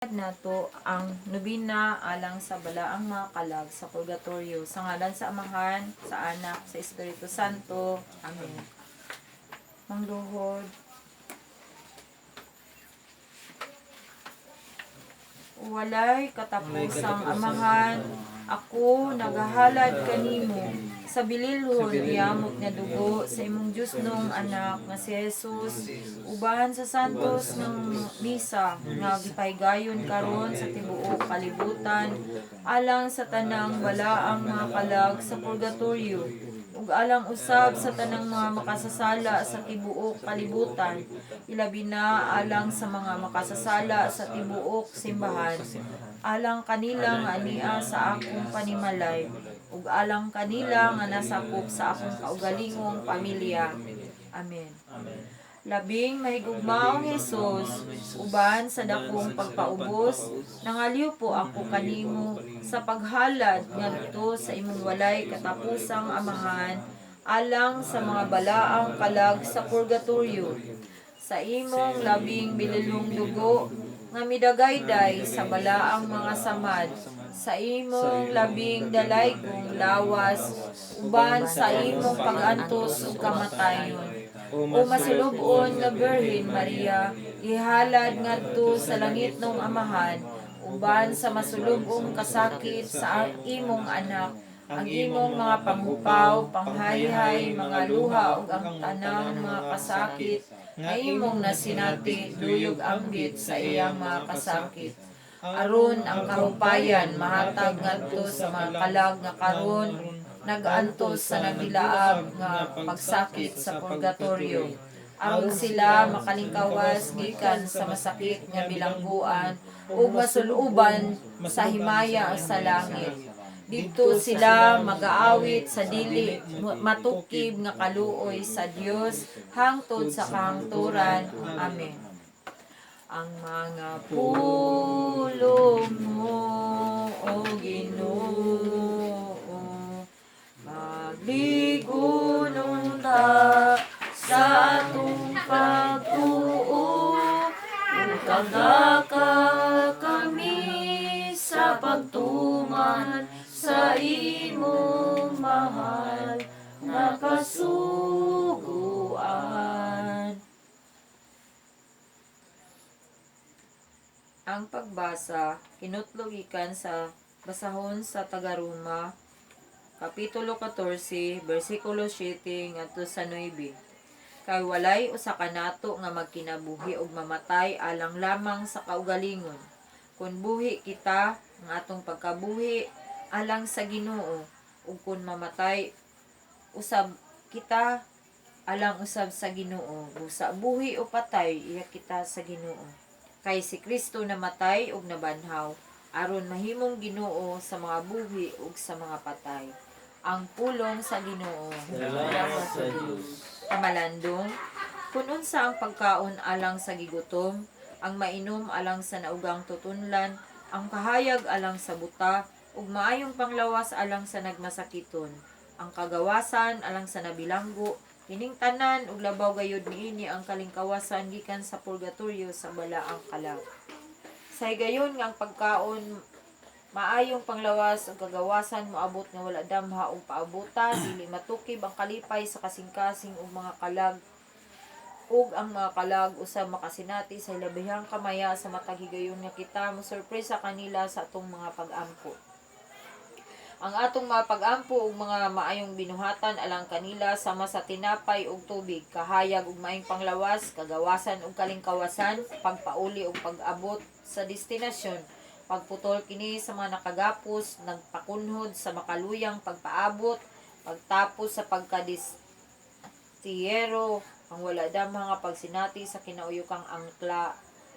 Nato ang nobina alang sa balaang mga kalag sa purgatorio. Sa ngalan sa Amahan, sa Anak, sa Espiritu Santo. Amen. Mangluhod. Walay katapusang Amahan, ako nagahalad kanimo sa bililhon yamot nga dugo sa imong Diyosnong Anak nga si Jesus, uban sa santos ng misa nga gipahigayon karon sa tibuok kalibutan, alang sa tanang balaang mga kalag sa purgatorio ug alang usab sa tanang mga makasasala sa tibuok kalibutan, ilabi na alang sa mga makasasala sa tibuok simbahan, alang kanila nga ania sa akong panimalay ug alang kanila nga nasakop sa akong kaugalingong pamilya. Amen. Labing mahigugmaong Hesus, uban sa dakong pagpaubos, nangalyo po ako kanimo sa paghalad ngadto sa imong walay katapusang Amahan alang sa mga balaang kalag sa purgatorio. Sa imong labing bililong dugo nga midagayday sa balaang mga samad, sa imong labing dalaygong lawas, uban sa imong pag-antos ug kamatayon. O masulub-on nga Birhen Maria, ihalad ngadto sa langitnong Amahan, uban sa masulub-ong kasakit sa imong Anak, ang imong mga panghupaw, panghayhay, mga luha ug ang tanang mga kasakit nga imong nasinati duyog ambit sa iyang mga kasakit. Aron ang kahupayan mahatag ngadto sa mga kalag nga karon nagaantos sa naglaab nga pagsakit sa purgatorio, aron sila makalingkawas gikan sa masakit nga bilangguan ug masuluban sa himaya sa langit. Didto sila magaawit sa dili matukib nga kaluoy sa Dios hangtod sa kahangturan. Amen. Ang mga pulong mo, O Ginoo, magligonong ta sa atong pagtuo, ug tagaka kami sa pagtuman sa imong mahal nga kasuguan. Ang pagbasa kinutlo gikan sa basahon sa taga-Roma kapitulo 14 bersikulo 7 ngadto sa 9. Kay walay usa ka nato nga magkinabuhi og mamatay alang lamang sa kaugalingon. Kun buhi kita, ang atong pagkabuhi alang sa Ginoo, ug kun mamatay usab kita, alang usab sa Ginoo. Busa buhi o patay, iya kita sa Ginoo. Kay si Kristo namatay ug nabanhaw aron mahimong Ginoo sa mga buhi ug sa mga patay. Ang pulong sa Ginoo. Salamat sa Diyos. Pamalandong, kun unsa ang pagkaon alang sa gigutom, ang mainom alang sa naugang tutunlan, ang kahayag alang sa buta, ug maayong panglawas alang sa nagmasakiton, ang kagawasan alang sa nabilanggo, kining tanan ug labaw gayud niini ang kalingkawasan gikan sa purgatorio sa balaang kalag. Sa higayon nga ang pagkaon, maayong panglawas ug kagawasan moabot nga wala damha ug paabuta, dili matukib ang kalipay sa kasing-kasing ug mga kalag, ug ang mga kalag usab makasinati sa hilabihang kamaya sa matag higayon nga kita mosorpresa kanila sa atong mga pag-ampo. Ang atong mga pag-ampo ug mga maayong binuhatan alang kanila sama sa tinapay ug tubig, kahayag ug maayong panglawas, kagawasan ug kalingkawasan, pagpauli ug pag-abot sa destinasyon, pagputol kini sa mga nakagapos, nagpakunhod sa makaluyang pagpaabot, pagtapos sa pagkadistiyero, ang wala damha nga pagsinati sa kinauyokang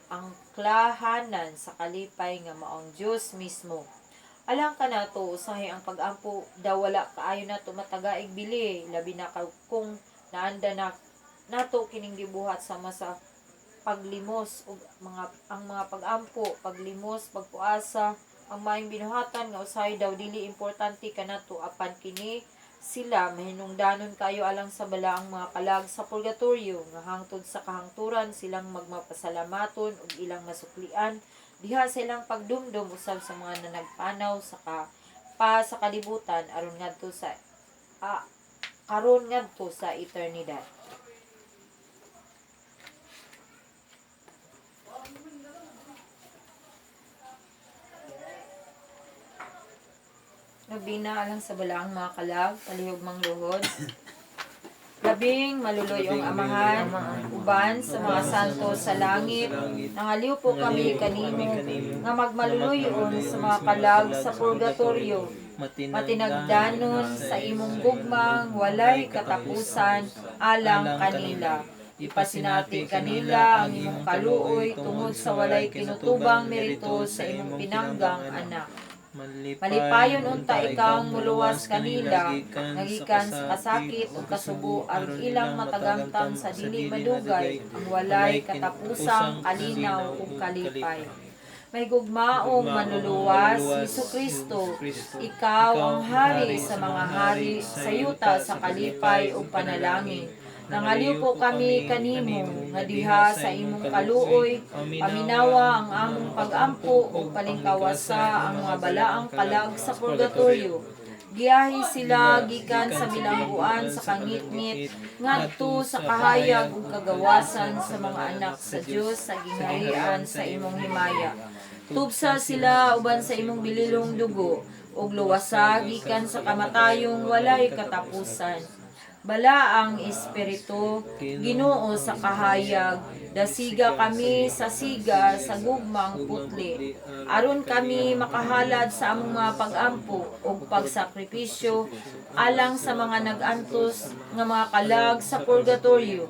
angklahanan sa kalipay nga maong Dios mismo. Alang kanato, usahay ang pag-ampo daw wala kaayo nato matagaig bili, labi na kung naanda na nato kining gibuhat sama sa paglimos ug mga ang mga pag-ampo, paglimos, pagpuasa, ang maayong binuhatan nga usahay daw dili importante kanato, apan kini sila mahinungdanon kayo alang sa balaang mga kalag sa purgatorio nga hangtod sa kahangturan silang magmapasalamaton ug ilang masuklian. Diha sa ilang pagdumdum usab sa mga nanagpanaw sa ka pa sa kalibutan aron ngadto sa karon ngadto sa eternidad. Nobina alang sa balaang mga kalag, palihog mangluhod. Labing maluluyong Amahan, uban sa mga santo sa langit, nangaliw po kami kanimo nga magmaluluyon sa mga kalag sa purgatorio, matinagdanon sa imong gugmang walay katapusan alang kanila. Ipasinati kanila ang imong kaluoy tungod sa walay kinutubang merito sa imong pinanggang anak. Malipayon unta ikaw ang muluwas kanila, nga gikan sa kasakit ug kasubo aron ilang matagamtam sa dili madugay ang walay katapusang kalinaw ug kalipay. May gugmaong manluluwas, Hesukristo, ikaw ang hari sa mga hari sa yuta sa kalipay ug panalangin. Nangaliw po kami kanimo nga diha sa imong kaluoy, paminawa ang among pag-ampo ug palingkawasa ang mga balaang kalag sa purgatorio. Giyahi sila gikan sa bilangguan sa kangitngit ngadto sa kahayag ug kagawasan sa mga anak sa Dios sa gingharian sa imong himaya. Tubsa sila uban sa imong bililong dugo ug luwasa gikan sa kamatayong walay katapusan. Balaang Espiritu, Ginoo sa kahayag, dasiga kami sa siga sa gugmang putli. Aron kami makahalad sa among mga pag-ampo ug pagsakripisyo alang sa mga nag-antos nga mga kalag sa purgatorio.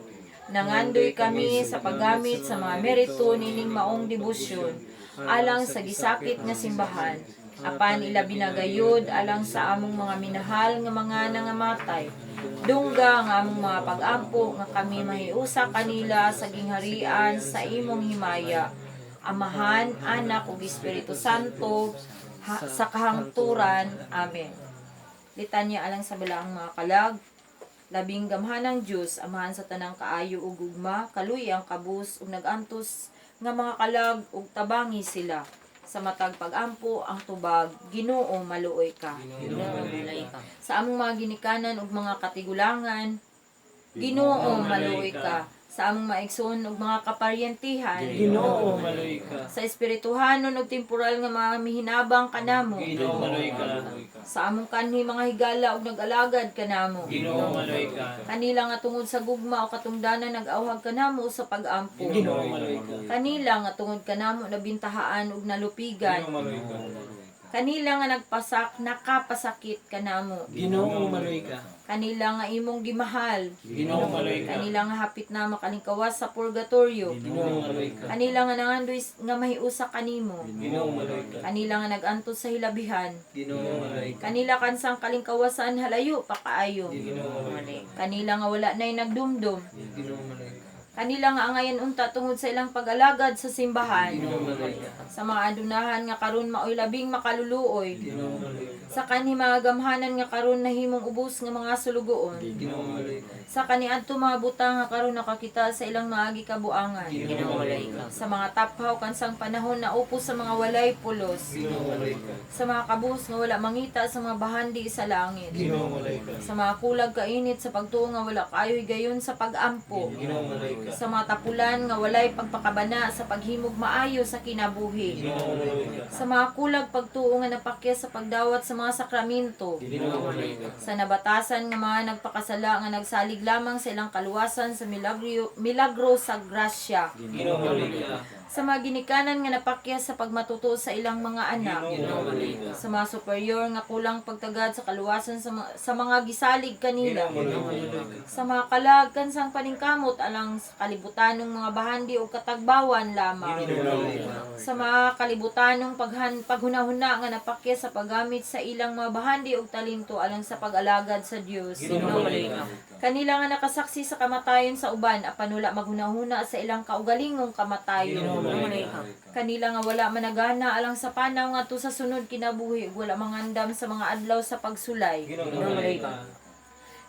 Nangandoy kami sa paggamit sa mga merito nining maong debosyon alang sa gisakit nga simbahan. Apan ilabi na gayud alang sa among mga minahal nga mga nangamatay. Dungga ang among mga pag-ampo nga kami mahiusa kanila sa gingharian sa imong himaya. Amahan, Anak ug Espiritu Santo sa kahangturan. Amen. Litanya alang sa balaang mga kalag. Labing gamhanang Dios, Amahan sa tanang kaayo ug gugma, kaluy ang kabus ug nag-antos nga mga kalag ug tabangi sila. Sa matag pag-ampo ang tubag, Ginoo, maluoy ka. Ginoo, maluoy ka. Sa among mga ginikanan ug mga katigulangan, Ginoo, maluoy ka. Sa among maigsoon ug mga kaparyentihan, Ginoo, maluoy ka. Sa espirituhanon ug temporal nga mga mihinabang kanamo, Ginoo, maluoy ka. Sa among kanhi mga higala ug nag-alagad kanamo, Ginoo, maluoy ka. Kanila nga tungod sa gugma o katungdanan nag-awhag kanamo sa pag-ampo. Ginoo, maluoy ka. Kanila nga tungod kanamo nabintahaan ug nalupigan. Ginoo, maluoy ka. Kanila nga nagpasak nakapasakit kanamo. Ginoo, maluoy ka. Kanila nga imong gimahal. Ginoo, maluoy ka. Kanila nga hapit na makalingkawas sa purgatorio. Ginoo, maluoy ka. Kanila nga nangandoy nga mahiusa kanimo. Ginoo, maluoy ka. Kanila nga nag-antos sa hilabihan. Ginoo, maluoy ka. Kanila kansang kalingkawasan halayo pa kaayo. Ginoo, maluoy ka. Kanila nga wala na'y nagdumdum. Ginoo, maluoy ka. Kanila nga angayan unta tungod sa ilang pag-alagad sa simbahan. Ginoo, maluoy ka. Sa mga adunahan nga karon maoy labing makaluluoy. Ginoo, maluoy ka. Sa kanhi mga gamhanan nga karon nahimong ubos nga mga sulugoon. Ginoo, maluoy ka. Sa kaniadto mga butang nga karon nakakita sa ilang mga gikabuangan. Ginoo, maluoy ka. Sa mga taphaw kansang panahon na upo sa mga walay pulos. Ginoo, maluoy ka. Sa mga kabus nga wala mangita sa mga bahandi sa langit. Ginoo, maluoy ka. Sa mga kulag kainit sa pagtuo nga wala kaayo higayon sa pag-ampo. Ginoo, maluoy ka. Sa mga tapulan nga walay pagpakabana sa paghimog maayo sa kinabuhi. Ginoo, maluoy ka. Sa mga kulag pagtuo nga napakya sa pagdawat sa mga sakramento. Ginoo, maluoy ka. Sa nabatasan nga mga nagpakasala nga nagsalig lamang sa ilang kaluwasan sa milagro sa grasya. Ginoo, maluoy ka. Sa mga ginikanan nga napakya sa pagmatuto sa ilang mga anak. Ginoo, maluoy ka. Sa mga superior nga kulang pagtagad sa kaluwasan sa mga gisalig kanila. Ginoo, maluoy ka. Sa mga kalag kansang paningkamot alang sa kalibutanong mga bahandi o katagbawan lamang. Ginoo, maluoy ka. Sa mga kalibutanong paghunahuna nga napakya sa paggamit sa ilang mga bahandi ug talento alang sa pag-alagad sa Dios. Ginoo, maluoy ka. Kanila nga nakasaksi sa kamatayon sa uban apan wala maghunahuna sa ilang kaugalingong kamatayon. Ginoo, maluoy ka. Kanila nga wala managana alang sa panaw ngadto sa sunod kinabuhi ug wala mangandam sa mga adlaw sa pagsulay. Ginoo, maluoy ka.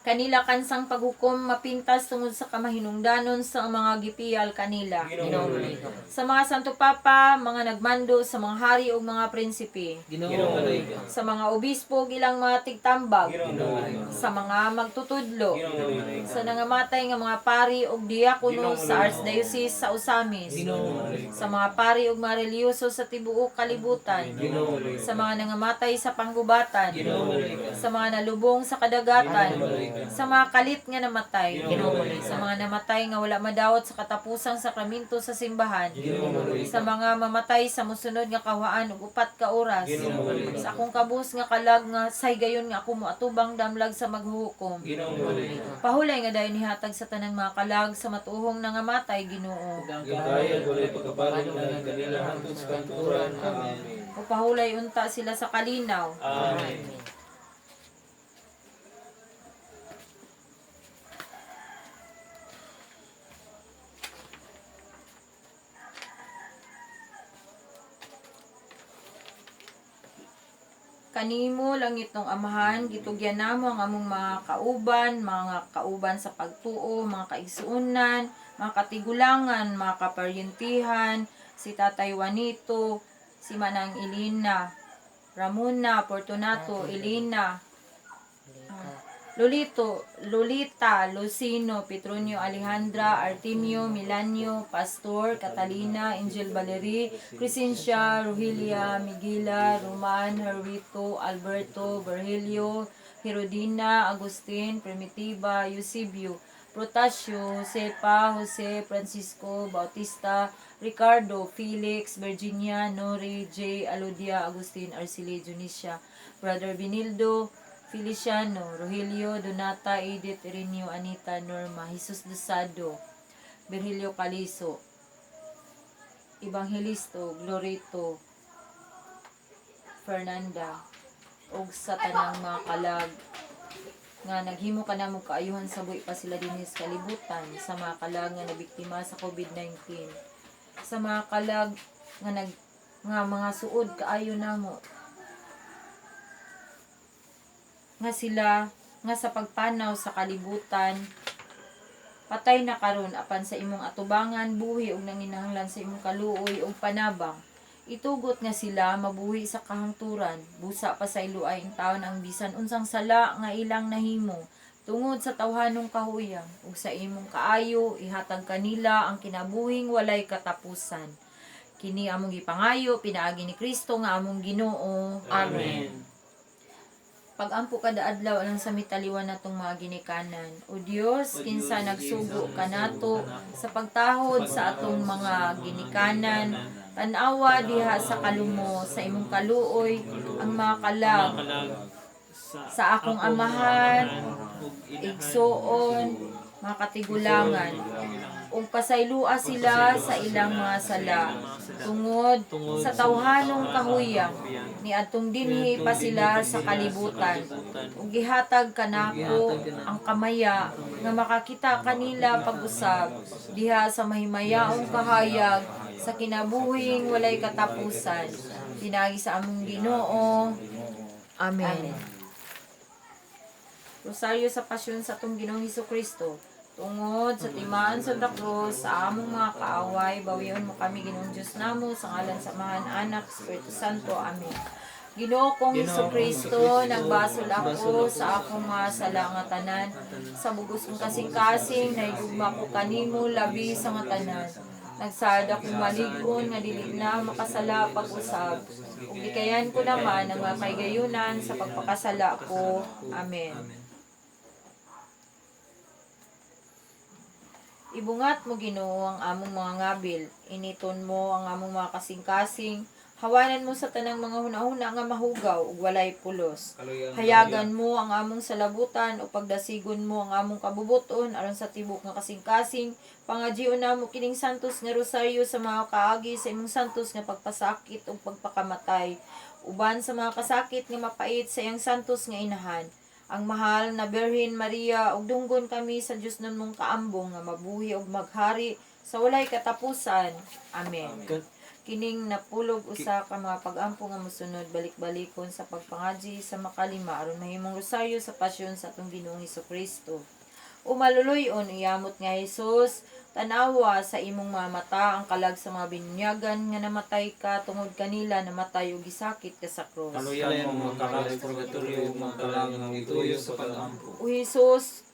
Kanila kansang paghukom mapintas tungod sa kamahinungdanon sa mga gipiyal kanila. Ginoo, maluoy ka. Sa mga Santo Papa, mga nagmando, sa mga hari ug mga prinsipe. Ginoo, maluoy ka. Sa mga obispo ug ilang mga tigtambag. Ginoo, maluoy ka. Sa mga magtutudlo. Ginoo, maluoy ka. Sa nangamatay nga mga pari ug diakono sa Archdiocese sa Ozamis. Ginoo, maluoy ka. Sa mga pari ug mga relihiyoso sa tibuok kalibutan. Ginoo, maluoy ka. Sa mga nangamatay sa panggubatan. Ginoo, maluoy ka. Sa mga nalubong sa kadagatan. Ginoo, maluoy ka. Sa mga kalit nga namatay. Ginoo, maluoy ka. Sa mga namatay nga wala madawat sa katapusang sakramento sa simbahan. Ginoo, maluoy ka. Sa mga mamatay sa mosunod nga kawaan ug 4 ka oras. Ginoo, maluoy ka. Sa akong kabus nga kalag nga sa higayon nga ako moatubang damlag sa maghuhukom. Ginoo, maluoy ka. Pahulay nga dayon nihatag sa tanang mga kalag sa matuhong nangamatay, Ginoo. Ang kaya walay pagkabalin na kanila hangtod sa kanturan. Amen. O pahulay unta sila sa kalinaw. Amen. Kanimo langit ng Amahan, gitugyan namo ang among mga kauban sa pagtuo, mga kaigsuonan, mga katigulangan, mga kaparyentihan, si Tatay Juanito, si Manang Elena, Ramona, Fortunato, Elena, Lolito, Lolita, Lucino, Petronio, Alejandra, Artemio, Milanio, Pastor, Catalina, Angel Valerie, Crescencia, Rogelia, Miguela, Roman, Herwito, Alberto, Virgilio, Herodina, Agustin, Primitiva, Eusebio, Protasio, Josepa, Jose, Francisco, Bautista, Ricardo, Felix, Virginia, Nori, J. Alodia, Agustin, Arceli, Junicia, Brother Benildo, Feliciano, Rogelio, Donata, Edith, Ireneo, Anita, Norma, Jesus Dosado, Virgilio Caliso, Evangelisto, Glorito, Fernanda, ug sa tanang mga kalag nga naghimo ka namo kaayuhan sa buhi pa sila dinhi sa kalibutan, sa mga kalag nga nabiktima sa COVID-19, sa mga kalag nga nag nga mga suod kaayo namo nga sila nga sa pagpanaw sa kalibutan patay na karon apan sa imong atubangan buhi ug nanginahanglan sa imong kaluoy ug panabang. Itugot nga sila mabuhi sa kahangturan. Busa pa sa iluay ang taon ang bisan unsang sala nga ilang nahimo tungod sa tawhanong kahuyang, ug sa imong kaayo ihatag kanila ang kinabuhing walay katapusan. Kini among gipangayo pinaagi ni Kristo nga among Ginoo. Amen. Pagampo kada adlaw alang sa mitaliwan natong mga ginikanan. O Dios, kinsa nagsugo kanato sa pagtahod sa atong mga ginikanan, tan-awa diha sa kalumo sa imong kaluoy ang mga kalag sa akong amahan, igsuon, mga katigulangan, ug pasaylua sila sa ilang mga sala tungod sa tawhanong kahuyang niadtong dinhi pa sila sa kalibutan, ug gihatag kanako ang kamaya nga makakita kanila pag-usab diha sa mahimayaong kahayag sa kinabuhing walay katapusan, pinaagi sa among Ginoo. Amen. Rosario sa Pasyon sa atong Ginoong Kristo. Tungod sa timaan sa krus sa among mga kaaway, bawion mo kami, Ginoong Diyos namo, sa ngalan sa Amahan, Anak, Espiritu Santo. Amen. Ginoo kong Hesus Kristo, nagbasol ako sa akong mga sala nga tanan. Sa bugos kong kasing-kasing, nahigugma ko kanimo labi sa nga tanan. Nagsaad akong malig-on nga dili na makasala pag-usab. Ug gikayan ko naman ang mga kahigayunan sa pagpakasala ko. Amen. Ibungat mo, Ginoo, ang among mga ngabil. Initon mo ang among mga kasing-kasing. Hawanan mo sa tanang mga hunahuna nga mahugaw ug walay pulos. Hayagan mo ang among salabutan o pagdasigon mo ang among kabubuton aron sa tibok nga kasing-kasing. Pangajion namo kining santos nga rosaryo sa mga kaagi sa imong santos nga pagpasakit ug pagpakamatay. Uban sa mga kasakit nga mapait sa iyang santos nga inahan. Ang mahal na Birhen Maria, ug dunggon kami sa Dios nun mong kaambong nga mabuhi ug maghari sa walay katapusan. Amen. Kining napulog usa ka mga pag-ampo nga mosunod balik-balikon sa pagpangadji sa makalima aron mahimong rosaryo sa pasyon sa atong Ginoong Hesukristo. O maluluy-on, iyamot nga Hesus, tanawa sa imong mga mata ang kalag sa mga binyagan nga namatay ka tungod kanila namatay ug gisakit ka sa krus. Kaluyan mo ang mga kalag sa purgatorio ug mga kalag nga gituyo sa pag-ampo. O Hesus,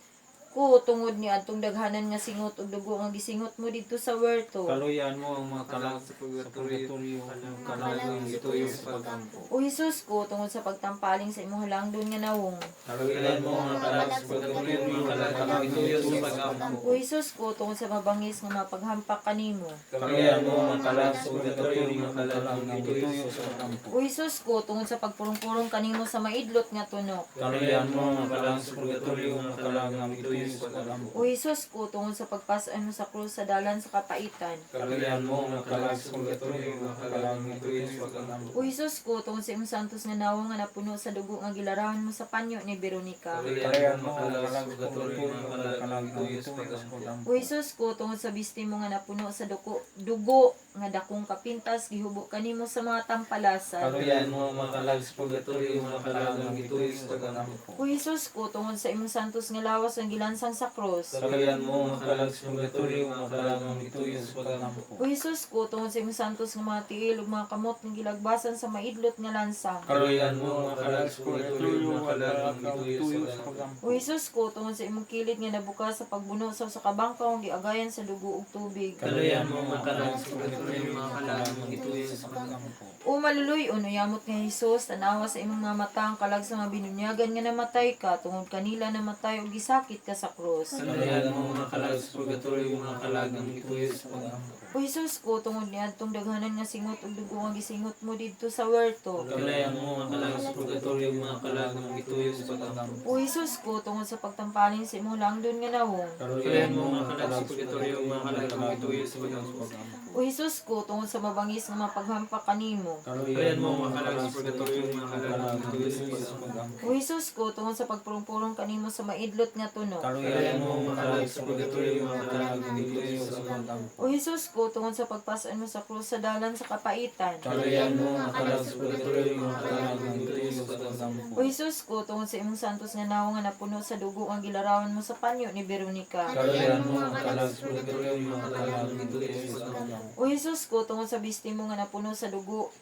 ko tungod ni adtong daghanan nga singot ug dugo nga gisingot mo didto sa huerto. Kaluyan mo ang mga kalag sa purgatorio ug mga kalag nga gituyo sa pag-ampo. O Hesus ko tungod sa pagtampaling sa imong halangdon nga nawong. Kaluyan mo ang mga kalag sa purgatorio ug mga kalag nga gituyo sa pag-ampo. O Hesus ko tungod sa mabangis nga mapaghampak kanimo. Kaluyan mo ang mga kalag sa purgatorio ug mga kalag nga gituyo sa pag-ampo. O Hesus ko tungod sa pagpurong-purong kanimo sa maidlot nga tunok. Kaluyan mo ang mga kalag sa purgatorio ug mga kalag nga gituyo sa pag-ampo. O Hesus ko tungod sa pagpas-an mo sa krus sa dalan sa kapaitan. Kaluyan mo ang mga kalag sa purgatorio ug mga kalag nga gituyo sa pag-ampo. O Hesus ko tungod sa imong santos nga nawong nga napuno sa dugo nga gilarawan mo sa panyo ni Veronica. Kaluyan mo ang mga kalag sa purgatorio ug mga kalag nga gituyo sa pag-ampo. O Hesus ko tungod sa bisti mo nga napuno sa dugo nga dakong kapintas gihubo kanimo sa mga tampalasan. Kaluyan mo ang mga kalag sa purgatorio ug mga kalag nga gituyo sa pag-ampo. O Hesus ko tungod sa imong santos nga lawas nga gilansang sa krus. Kaluyan mo ang mga kalag sa purgatorio ug mga kalag nga gituyo sa pag-ampo. O Hesus ko tungod sa imong santos nga mga tiil ug mga kamot nga gilagbasan sa maidlot nga lansang. Kaluyan mo ang mga kalag sa purgatorio ug mga kalag nga gituyo sa pag-ampo. O Hesus ko tungod sa imong kilid nga nabuka sa pagbuno sa usa ka bangkaw nga giagayan sa dugo ug tubig. Kaluyan mo ang mga kalag sa purgatorio ug mga kalag nga gituyo sa pag-ampo. O maluluy-on, uyamot nga Hesus, tanawa sa imong mga mata ang kalag sa mga binunyagan nga namatay ka, tungod kanila namatay ug gisakit ka sa krus. Kaluyan mo ang mga kalag sa purgatorio ug mga kalag nga gituyo sa pag-ampo. O Hesus ko, tungod niadtong daghanan nga singot ug dugo nga gisingot mo didto sa huerto. Kaluyan mo ang mga kalag sa purgatorio ug mga kalag nga gituyo sa pag-ampo. O Hesus ko, tungod sa pagtampaling sa imong langdon nga nawong. Kaluyan mo ang mga kalag sa purgatorio ug mga kalag nga gituyo sa pag-ampo. O Hesus ko, tungod sa mabangis nga mapaghampak kanimo. Kaluyan mo ang mga kalag sa purgatorio ug mga kalag nga gituyo sa pag-ampo. O Hesus ko, tungod sa pagpurong-purong kanimo sa maidlot nga tunok. Kaluyan mo ang mga kalag sa purgatorio ug mga kalag nga gituyo sa pag-ampo. O Hesus ko, tungod sa pagpasan mo sa krus sa dalan sa kapaitan. Kaluyan mo ang mga kalag sa purgatorio ug mga kalag nga gituyo sa pag-ampo. O Hesus ko, tungod sa imong santos nga nawong nga napuno sa dugo ang gilarawan mo sa panyo ni Veronica. Kaluyan mo ang mga kalag sa purgatorio ug mga kalag nga gituyo sa pag-ampo. O Hesus ko, tungod sa bisti mo nga napuno sa dugo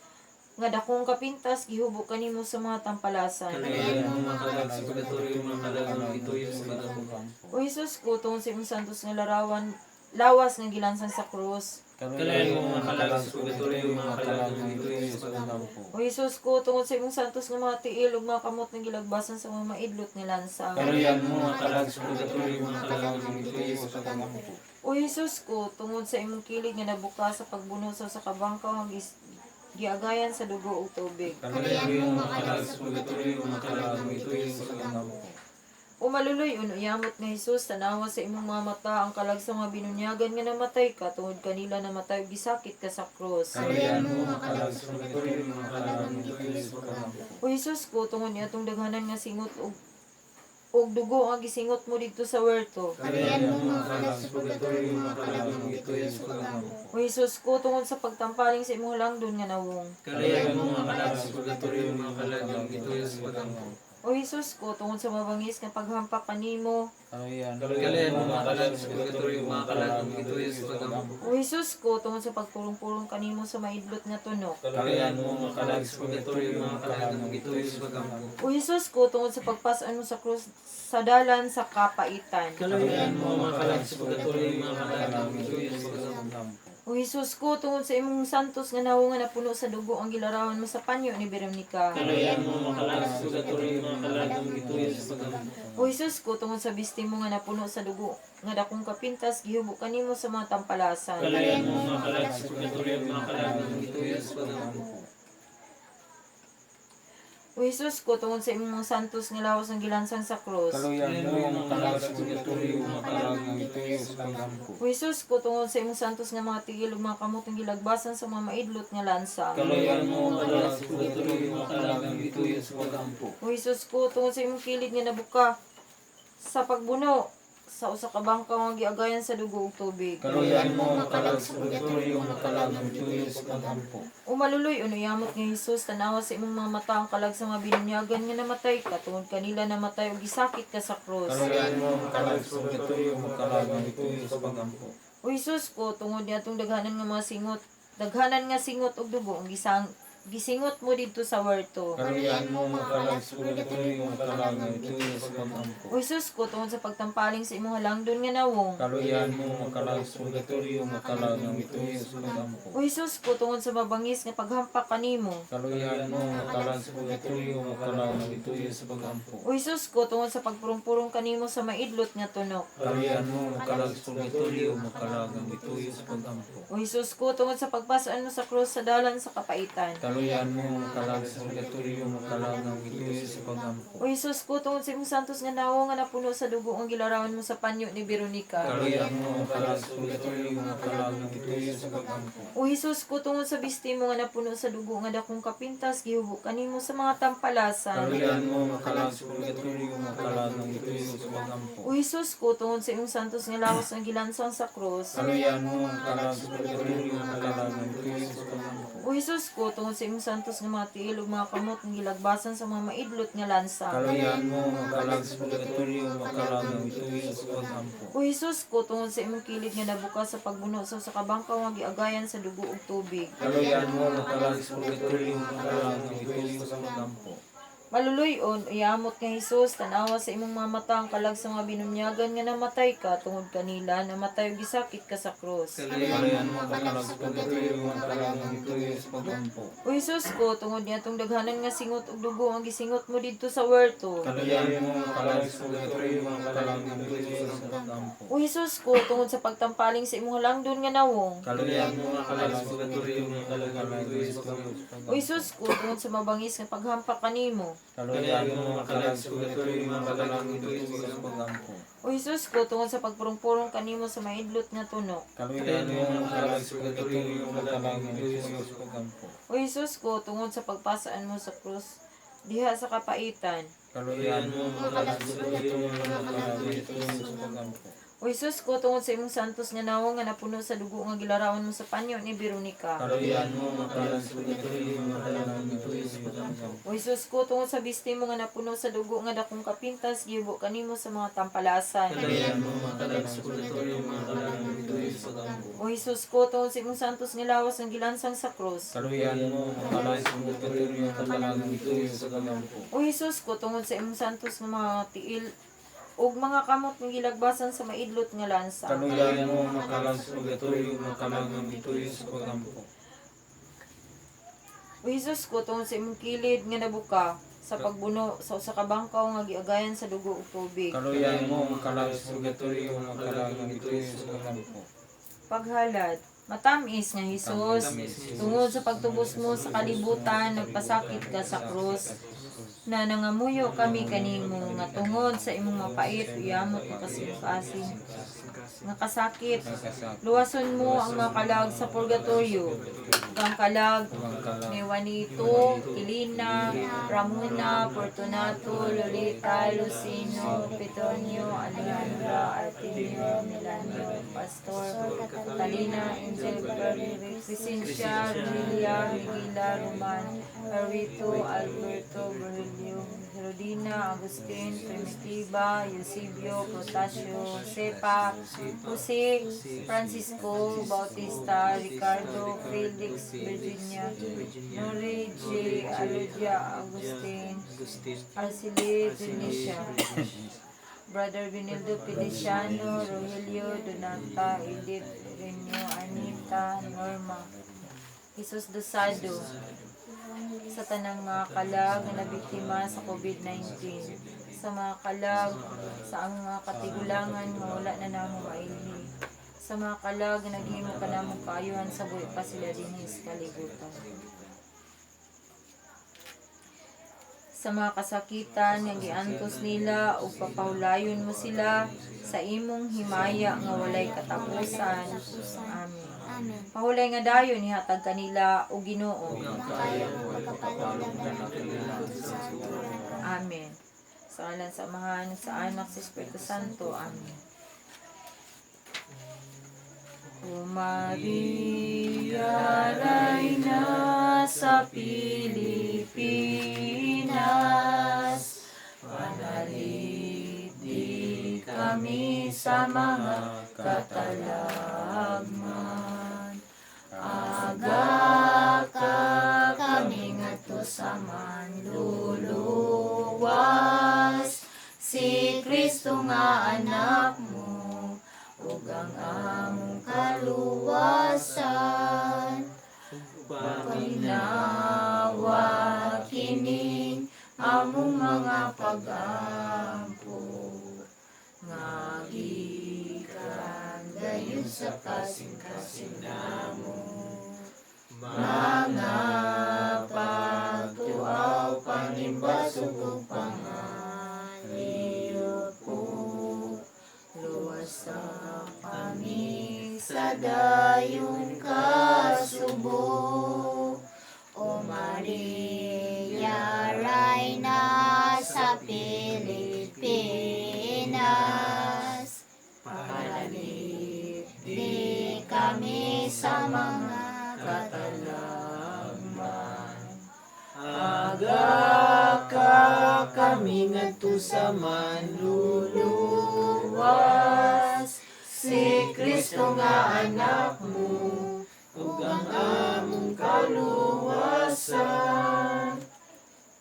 nga dakong kapintas gihubo kanimo sa mga tampalasan. Kaluyan mo ang mga kalag sa purgatorio ug mga kalag nga gituyo sa pag-ampo. O Hesus ko, tungod sa imong santos nga larawan lawas nga gilansang sa krus. Kaluyan mo ang mga kalag sa purgatorio ug mga kalag nga gituyo sa pag-ampo. O Hesus ko, tungod sa imong santos nga mga tiil ug mga kamot nga gilagbasan sa mga maidlot nga lansang. Kaluyan mo ang mga kalag sa purgatorio ug mga kalag nga gituyo sa pag-ampo. O Hesus ko, tungod sa imong kilid nga nabuka sa pagbuno sa usa ka bangkaw nga giagayan sa dugo ug tubig. Kaluyan mo ang mga kalag sa purgatorio ug mga kalag nga gituyo sa pag-ampo. O maluluy-on, uyamot nga Hesus, tanawa sa imong mga mata ang kalag sa mga binunyagan nga namatay ka, tungod kanila namatay ug gisakit ka sa krus. Kaluyan mo ang mga kalag sa purgatorio ug mga kalag nga gituyo sa pag-ampo. O Hesus ko, tungod niadtong daghanan nga singot ug dugo ang gisingot mo didto sa huerto. Kaluyan mo ang mga kalag sa purgatorio ug mga kalag nga gituyo sa pag-ampo. O Hesus ko, tungod sa pagtampaling sa imong langdon nga nawong. Kaluyan mo ang mga kalag sa purgatorio ug mga kalag nga gituyo sa pag-ampo. O Hesus ko, tungod sa mabangis nga paghampak kanimo. Kaluyan mo ang mga kalag sa purgatorio ug mga kalag nga gituyo sa pag-ampo. O Hesus ko, tungod sa pagpurong-purong kanimo sa maidlot nga tunok. Kaluyan mo ang mga kalag sa purgatorio ug mga kalag nga gituyo sa pag-ampo. O Hesus ko, tungod sa pagpasan mo sa krus sa dalan sa kapaitan. Kaluyan mo ang mga kalag sa purgatorio ug mga kalag nga gituyo sa pag-ampo. O Hesus ko, tungod sa imong santos nga nawong nga napuno sa dugo ang gilarawan mo sa panyo ni Veronica. Kaluyan mo ang mga kalag sa purgatorio ug mga kalag nga gituyo sa pag-ampo. O Hesus ko, tungod sa bisti mo nga napuno sa dugo nga dakong kapintas gihubo kanimo sa mga tampalasan. Kaluyan mo ang mga kalag sa purgatorio ug mga kalag nga gituyo sa pag-ampo. O Hesus ko, tungod sa imong santos nga lawas ang gilansang sa krus. Kaluyan mo ang mga kalag sa purgatorio ug mga kalag nga gituyo sa pag-ampo. O Hesus ko, tungod sa imong santos nga mga tigil ug mga kamot nga gilagbasan sa mga maidlot nga lansang. Kaluyan mo ang mga kalag sa purgatorio ug mga kalag nga gituyo sa pag-ampo. O Hesus ko, tungod sa imong kilid nga nabuka sa pagbuno sa usa ka bangkaw nga giagayan sa dugo ug tubig. Kaluyan mo ang kalag sa purgatorio, mga kalag nga mituyo sa pagampo. O maluloy unuyamot nga Hesus, tanawa sa imong mga mata ang kalag sa mga binunyagan nga namatay ka tungod kanila namatay ug gisakit ka sa krus. Kaluyan mo ang kalag sa purgatorio, mga kalag nga mituyo sa pagampo. O Hesus ko, tungod niadtong daghanan nga mga singot, daghanan nga singot og dugo ang gisingot mo didto sa huerto. Kaluyan mo ang kalag sa purgatorio, mga kalag nga mituyo sa pagampo. O Hesus ko, tungod sa pagtampaling sa imong halangdon nga nawong. Kaluyan mo ang kalag sa purgatorio, mga kalag nga mituyo sa pagampo. O Hesus ko, tungod sa mabangis nga paghampak kanimo. Kaluyan mo ang kalag sa purgatorio, mga kalag nga mituyo sa pagampo. O Hesus ko, tungod sa pagpurong-purong kanimo sa maidlot nga tunok. Kaluyan mo ang kalag sa purgatorio, mga kalag nga mituyo sa pagampo. O Hesus ko, tungod sa pagpasan mo sa krus sa dalan sa kapaitan. Kaluyan mo ang kalag sa purgatorio, mga kalag nga mituyo sa pagampo. O Hesus ko, tungod sa imong santos nga nawong nga napuno sa dugo ang gilarawan mo sa panyo ni Veronica. Kaluyan mo ang kalag sa purgatorio, mga kalag nga mituyo sa pagampo. O Hesus ko, tungod sa bisti mo nga napuno sa dugo nga dakong kapintas gihubo kanimo sa mga tampalasan. Kaluyan mo ang kalag sa purgatorio, mga kalag nga mituyo sa pagampo. O Hesus ko, tungod sa imong santos nga lawas nga gilansang sa krus. Kaluyan mo ang kalag sa purgatorio, mga kalag nga mituyo sa pagampo. O Hesus ko, tungod sa imong santos nga mga tiil ug mga kamot nga gilagbasan sa mga maidlot nga lansa. Kaluyan mo ang kalag sa purgatorio, mga kalag nga mituyo sa pagampo. O Hesus ko, tungod sa imong kilid nga nabukas sa pagbuno sa usa ka bangkaw nga giagayan sa dugo ug tubig. Kaluyan mo ang kalag sa purgatorio, mga kalag nga mituyo sa pagampo. Maluluy-on, uyamot nga Hesus, tanawa sa imong mga mata ang kalag sa mga binunyagan nga namatay ka tungod kanila namatay ug gisakit ka sa krus. Kaluyan mo ang kalag sa purgatorio, mga kalag nga mituyo sa pagampo. O Hesus ko, tungod niadtong daghanan nga singot ug dugo ang gisingot mo didto sa huerto. Kaluyan mo ang kalag sa purgatorio, mga kalag nga mituyo sa pagampo. O Hesus ko, tungod sa pagtampaling sa imong halangdon nga nawong. Kaluyan mo ang kalag sa purgatorio, mga kalag nga mituyo sa pagampo. O Hesus ko, tungod sa mabangis nga paghampak kanimo. Kaluyan mo ang kalag sa purgatorio, mga kalag nga mituyo sa pagampo. O Hesus ko, tungod sa pagpurong-purong kanimo sa maidlot nga tunok. Kaluyan mo ang kalag sa purgatorio, mga kalag nga mituyo sa pagampo. O Hesus ko, tungod sa pagpasaan mo sa krus diha sa kapaitan. Kaluyan mo ang kalag sa purgatorio, mga kalag nga mituyo sa pagampo. O Hesus ko, tungod sa imong santos nga nawong nga napuno sa dugo nga gilarawan mo sa panyo ni Veronica. Kaluyan mo ang kalag sa purgatorio, mga kalag nga mituyo sa pagampo. O Hesus ko, tungod sa bisti mo nga napuno sa dugo nga dakong kapintas gihubo kanimo sa mga tampalasan. Kaluyan mo ang kalag sa purgatorio, mga kalag nga mituyo sa pagampo. O Hesus ko, tungod sa imong santos nga lawas nga gilansang sa krus. Kaluyan mo ang kalag sa purgatorio, mga kalag nga mituyo sa pagampo. O Hesus ko, tungod sa imong santos nga mga tiil ug mga kamot nga gilagbasan sa maidlot nga lansa. Kaluyan mo ang kalag sa purgatorio, mga kalag nga mituyo sa pagampo. O Hesus ko, tungod sa imong kilid nga nabuka sa pagbuno sa usa ka bangkaw nga giagayan sa dugo ug tubig. Kaluyan mo ang kalag sa purgatorio, mga kalag nga mituyo sa pagampo. Paghalad. Matamis nga Hesus, tungod sa pagtubos mo sa kalibutan, nagpasakit ka sa krus, na nangamuyo kami kanimo nga tungod sa imong mapait uyamot nga kasing-kasing nga kasakit, luwason mo ang mga kalag sa purgatorio, ug ang kalag ni Juanito, Elena, Ramona, Fortunato, Lolita, Lucino, Petronio, Alejandra, Artemio, Melanio, Pastor, Catalina, Angel, Crescencia, Romelia, Miguela, Roman, Erwito, Alberto, Virgilio, Herodina, Agustin, Primitiva, Eusebio, Protasio, Josepa, Jose, Francisco, Bautista, Ricardo, Felix, Virginia, Nore, J. Alodia, Agustin, Arceli, Tunisia, Brother Benildo Feliciano, Rogelio, Donata, Edith, Renyo, Anita, Norma, Jesus Dosado, sa tanang mga kalag na nabiktima sa COVID-19, sa mga kalag, sa ang mga katigulangan nga wala na namo mailhi, sa mga kalag nga naghimo ka namong kaayuhan sa buhi pa sila dinhi sa kalibutan. Sa mga kasakitan nga giantos nila ug papahulayon mo sila sa imong himaya nga walay katapusan. Amen. Amen. Pahulay nga dayon ihatag kanila og Ginoo. Makaayo mo pagkapalugdan sa turan. Amen. Sa ngalan sa Amahan, sa Anak, sa Espiritu Santo. Amen. O Maria, Reyna sa Pilipinas, panalipdi kami sa mga katalagman. Aga ka kami ngadto sa manluluwas, si Kristo nga anak mo, ug ang among kaluwasan. Paminawa kining among mga pag-ampo nga gikan gayud sa kasing-kasing namo mga pagtuaw, panimbasog ug pangaliyupo. Luwasa kami sa dayong kasubo. O Maria, Reyna sa Pilipinas, Panalipdi di kami sa mga katalagman. Aga ka kami ngadto sa manluluwas, Si Kristo nga anak mo, ug ang among kaluwasan.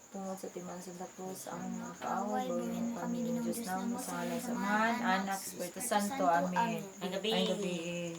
Tungod sa timaan sa Krus, ang mga kaaway, gawin mo kami ng Diyos namo sa ngalan sa Amahan, Anak, Espiritu Santo. Amen. Ang gabi. Ay gabi.